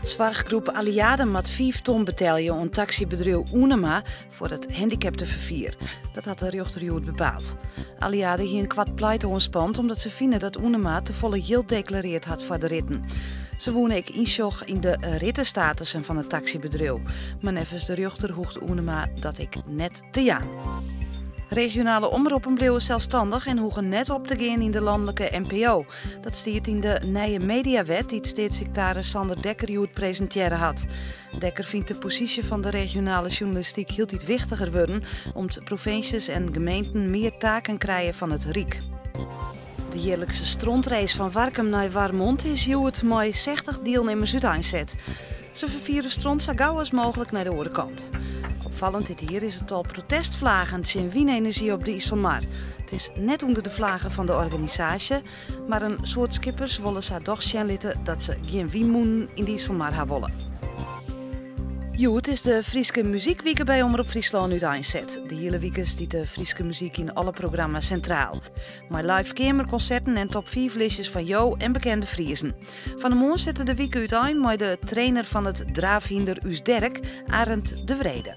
Soarchgroep Alliade moat 5 ton betelje oan taksybedriuw Oenema foar it handikapteferfier. Dat hat de rjochter hjoed bepaald. Alliade hie in koart pleit oanspand omdat se fine dat Oenema tefolle jild deklareard hat foar de ritten. Se woene ek ynsjoch yn de rittestatussen fan it taksybedriuw. Mar neffens de rjochter hoecht Oenema dat ek net te jaan. Regionale omroppen bliuwe selsstannich en hoege net op te gean yn de lanlike NPO. Dat stiet yn de nije mediawet dy't steatssiktaris Sander Dekker hjoed presintearre hat. Dekker fynt de posysje fan de regionale sjoernalistyk hieltyd wichtiger wurden om't provinsjes en gemeenten mear taken krije fan it Ryk. De jierlikse strontrace fan Warkum nei Warmond is hjoed mei 60 dielnimmers úteinset. Se ferfiere stront sa gau as mooglik nei de oare kant. Opfallend dit jier is it tal protestflagen tsjin wynenerzjy op de Iselmar. It is net ûnder de flage fan de organisaasje, mar in soad skippers wolle sa dochs sjen litte dat se gjin wynmûnen yn de Iselmar ha wolle. Hjoed is de Fryske Muzykwike by Omrop Fryslân úteinset. De hiele wike stiet de Fryske muzyk yn alle programma's sintraal. Mei live keamerkonserten en top 5 listjes fan jo en bekende Friezen. Fan 'e moarn sette de wike útein mei de trainer fan it draafhynder Us Derk, Arend de Wrede.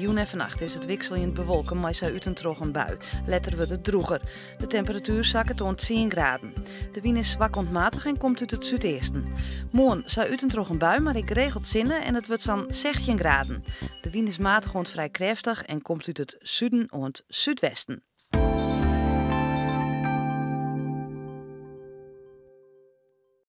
Jûn en fannacht is it wikseljend bewolke mei sa út en troch in bui. Letter wurdt it drûger. De temperatuer sakket oant 10 graden. De wyn is swak oant matich en komt út it súdeasten. Moarn sa út en troch in bui, mar ek geregeld sinne en it wurdt sa'n 16 graden. De wyn is matich oant frij krêftich en komt út it suden oant súdwesten.